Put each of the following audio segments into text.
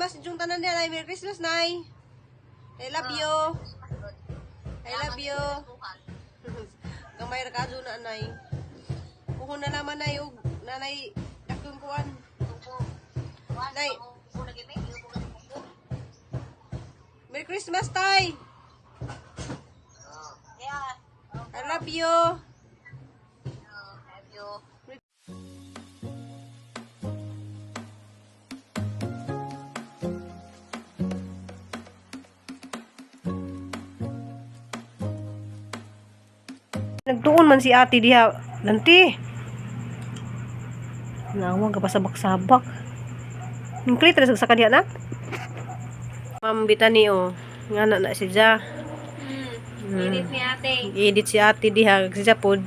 Christmas inyong tanan diha, Nay. Merry Christmas, Nay. I love you. I love you. Gamay ra kadto na, Nay. Puhon na naman, Nay, og nanay dakong kuan. Nay. Merry Christmas, Tay. I love you. Nagtuon man si ate diha. Nanti. Nawang ka pa sabak-sabak. Ningklit ra sa kadiha na. Ma'am Bitani oh. Nga na na si Ja. Edit ni ate. Edit si ate diha si Ja pod.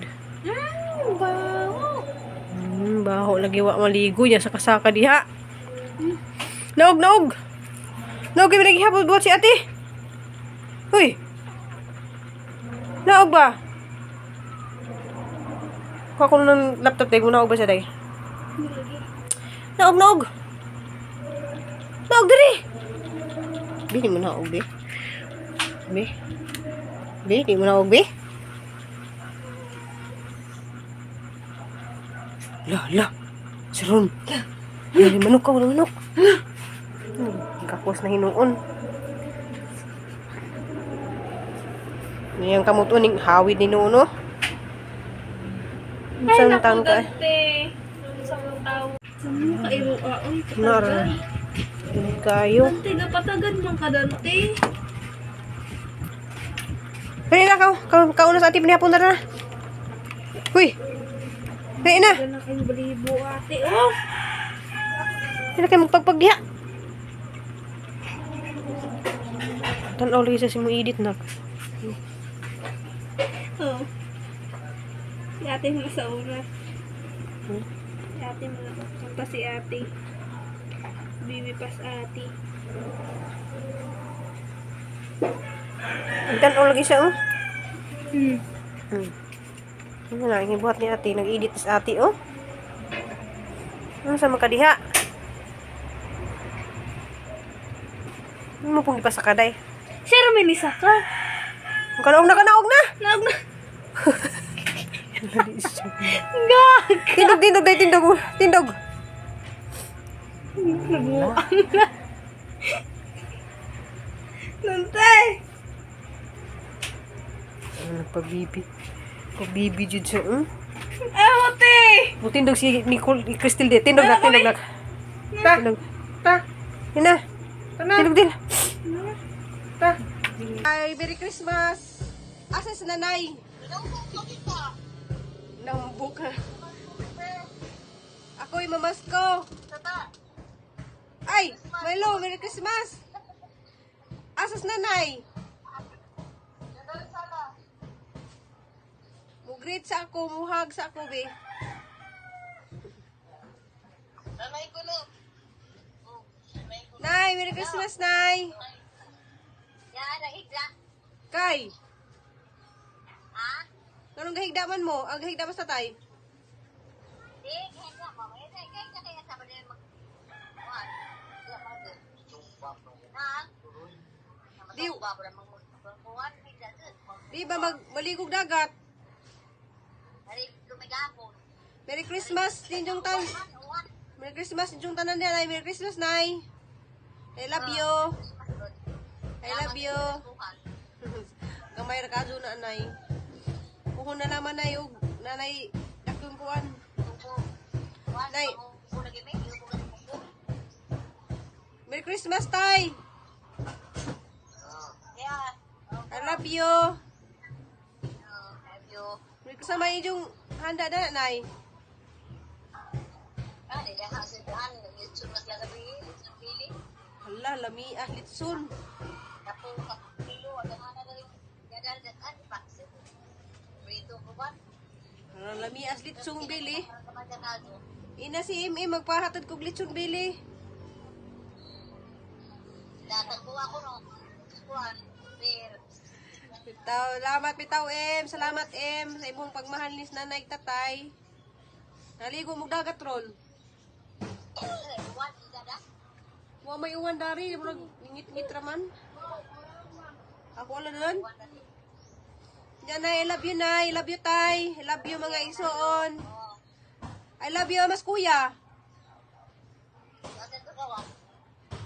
Baho. Baho lagi wa maligo niya sa kasaka diha. Naog, naog. Naog kay lagi hapon buhat si ate. Uy. Naog ba? Kuha ko ng laptop day, naog ba siya day? Naog, naog. Naog diri. Bi, di mo naog, bi. Bi. Bi, di mo naog, bi. La, la. Si Ron. Ay, manok ka, wala manok. Kakos na hinuon. Niyang kamot uning hawid ni noon, no? Saan taon ka? Dante. Sa mga tao. Sa mga kairo, ah, oy, Nara. katagan. Kayo. Dante, napatagan man ka, Dante. Dali na, kau, kau, kauna sa ating pinihapon na. Huy! Dali na! Gana kayong balibo, ate. Oh! Dali na kayo magpagpag diha. Tanaw lagi sa simong edit na. Oh. Si ate mo sa oras. Si ate mo na. Punta si ate. Bibi pas ate. Tanaw lagi siya, oh. Ano na, ang buhat ni ate. Nag-edit sa ate, oh. Ano sa makadiha? Ano mo pong ipasakaday? Sir, may nisa ka. Kanaog na, kanaog na! Naog na. Gag! Tindog, tindog, day, tindog, tindog. Nabuang na. Nante! Ano, nagpabibi. Pabibi jud siya, oh. Ay, ate! O, tindog si Nicole, Crystal di. Tindog na, tindog na. Ta. Tindog. Ta. Yun na. Tindog din. Ta. Ay, Merry Christmas! Asa si nanay? Nambok ha. Ako'y mamasko. Ay, Milo, Merry Christmas! Asa si nanay? Mugreet sa ako, muhag sa ako, be. Nay, Merry Christmas, Nay! Kay! Anong gahigda man mo? Ang gahigda man sa tay? Di, di ba mag maligog dagat? Merry Christmas ninyong tan. Merry Christmas ninyong tanan diha, Nay. Merry Christmas, Nay. I love you. I love you. Gamay ra kadto na, Nay. Puhon na naman, Nay, og nanay dakong kuan. Nay. Merry Christmas, Tay. I love you. Merry Christmas may inyong handa na, Nay. Hala, lami ah, litson. Hala, lami as litsong bili. Ina si MM magpahatod kog litson bili. Bitaw, salamat bitaw M, salamat M sa imong pagmahal ni nanay tatay. Naligo mo dagat roll. Wa may uwan dari, murag ngit-ngit raman. Ako ala doon. Yan na, I love you na, I love you tay, I love you mga igsoon. I love you mas kuya.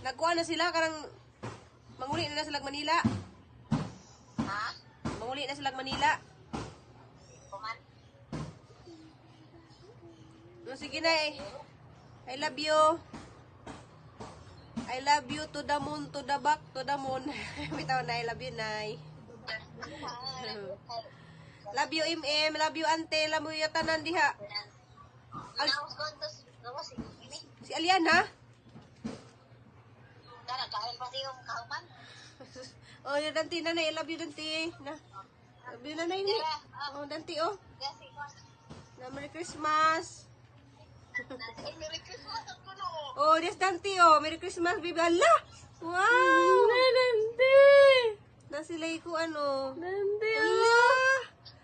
Nagkuha na sila karang manguli na sila Manila. Ha? Manguli na sila Manila. Kuman? No, sige na eh. I love you. I love you to the moon, to the back, to the moon. Bitaw na, I love you, Nay. Love you, MM. Love you, ante. Love you, tanan diha. Naos ko ito. Gawas, ini. Si Alian, ha? Kana, kain pa siyong kauman. Oh, yun, Dante, nanay. I love you, Dante. Na. Love you, nanay. Ni. Oh, Dante, oh. Kasi, Na, Merry Christmas. ay, Merry Christmas ako no. Oh, yes, Dante, oh. Merry Christmas, baby. Ala! Wow! Dante! Na sila ko, ano. Dante! Ala!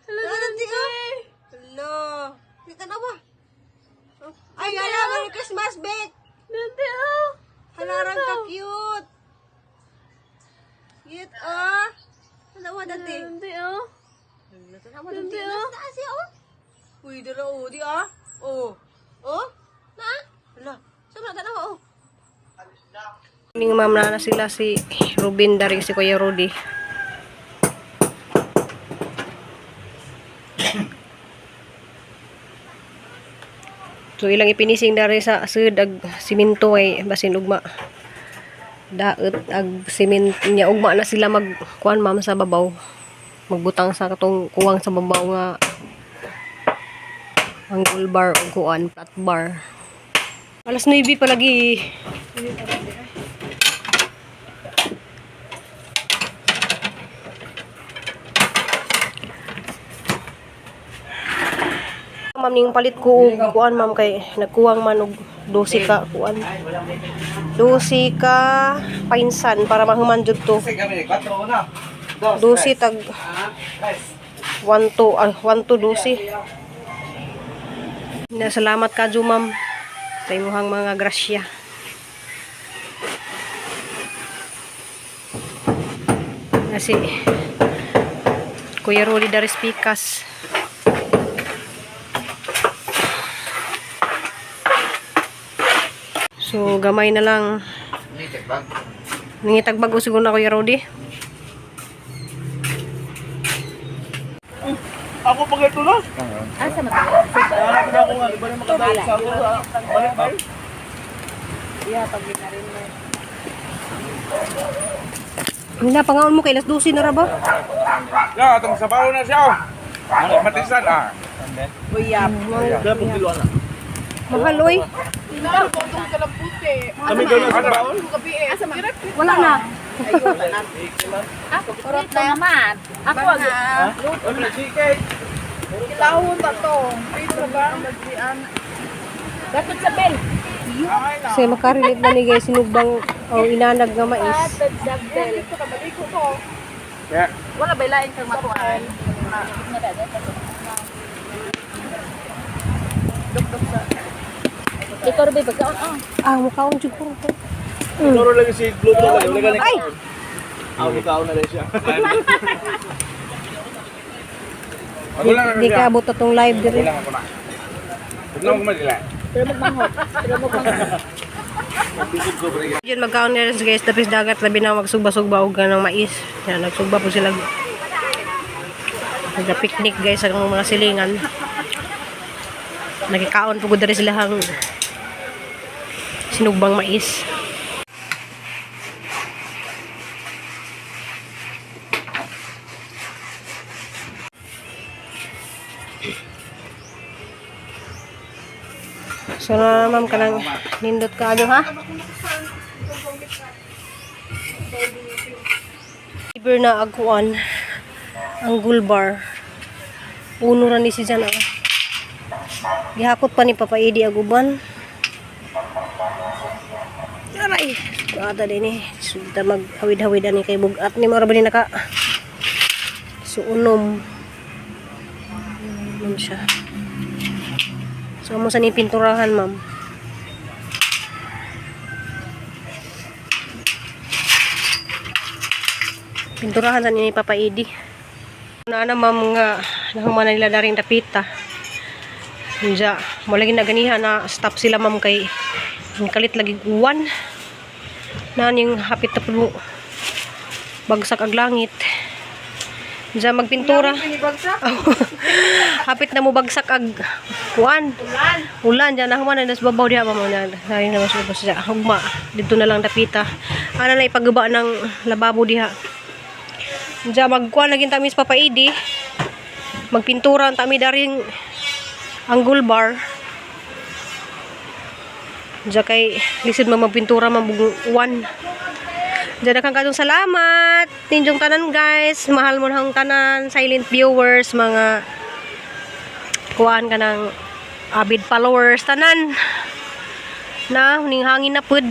Hala, Ala, Dante, oh. Ala. Di tanawa. Oh. Ay, ala, Merry Christmas, bet. Dante, oh! Halarang ka cute. Cute, oh. Tanawa, Dante. Dante, oh! Ala, tanawa, Dante. Dante, oh. Nasa taas siya, oh. Uy, dala, oh. Di, ah. Oh. Oh. Na, ah. Ala. Saan na, tanawa, oh. Ning ma'am na sila si Ruben dari si Kuya Rudy. So ilang ipinising dari sa sud ag simento ay basin ugma. Daot ag simento niya ugma na sila mag kuan ma'am sa babaw. Magbutang sa katong kuwang sa babaw nga angle bar o kuan flat bar. Alas 9 pa lagi. Ma'am ning palit ko og kuan ma'am kay nagkuwang man og 12 ka kuan. 12 ka painsan para mahuman jud to. Kasi kami, 4 na. 2, 12 tag 1 to 1 to 12. Na salamat ka ju ma'am sa imuhang mga grasya. Kasi Kuya Rolly Daris Picas. So, gamay na lang. Nangitagbag o siguro na Kuya Rudy. Ako pag ito na. Asa man? Hanap na ako nga. Di ba na makabalik sa ako? Balik ba? Hindi na, pangaon mo kay alas 12 na ra ba? Ya, atong sabaw na siya. Oh. Matisan ah. Mahal, oy. Kami doon sa baon. Wala na. Urot na naman. Ako, Ano na, chicken? dapat sa bel. Kasi makarelate na ni guys, sinugbang o inanag nga mais. Sa bel. Ya. Wala ba ilain kang matuan? Ikaw rin ba pagkaon? Oh. Ah, mukhaon jud ko. Turo lang si Gluto. Wala ka Ay! Ako ikaw na rin siya. Magulang na Di siya. ka abot atong live diri. Magulang ako na. Huwag na madila. Yun magkaon na rin guys, tapis dagat labi na magsugba-sugba og ng mais. Yan, nagsugba po sila. Nagpa-picnic guys ang mga silingan. Nagkikaon po gud diri sila hang sinugbang mais. So na ma'am kanang nindot ka ano ha? Liber na agkuan ang gulbar. Uno ra ni si Jan ah. Gihakot pa ni Papa Edi ag uban. Aray, ata din eh. Sugta maghawid-hawid ani kay bugat ni mara ba ni naka suunom. Ano siya. So amo sa ni pinturahan, ma'am. Pinturahan sa ni Papa Edi. Na na ma'am nga nahuman na nila daring dapita. Unja, mo lagi na ganiha na stop sila ma'am kay ang kalit lagi uwan. Na ning hapit na pulo bagsak ang langit. Unja magpintura. Hapit na mo bagsak ag kuan. Ulan. Ulan diyan na human na babaw diha ma'am na. Sabi na mas ubos siya. Hugma dito na lang dapita. Ana na ipagaba ng lababo diha. Diyan magkuan lagi tami sa Papa Edi. Magpintura ang tami daring angle bar. Diyan kay lisod man magpintura man uwan. Diyan kang kadong salamat. Ninjong tanan guys. Mahal mo na ang tanan. Silent viewers, mga kuan ka ng avid followers tanan. Na huning hangin na pud.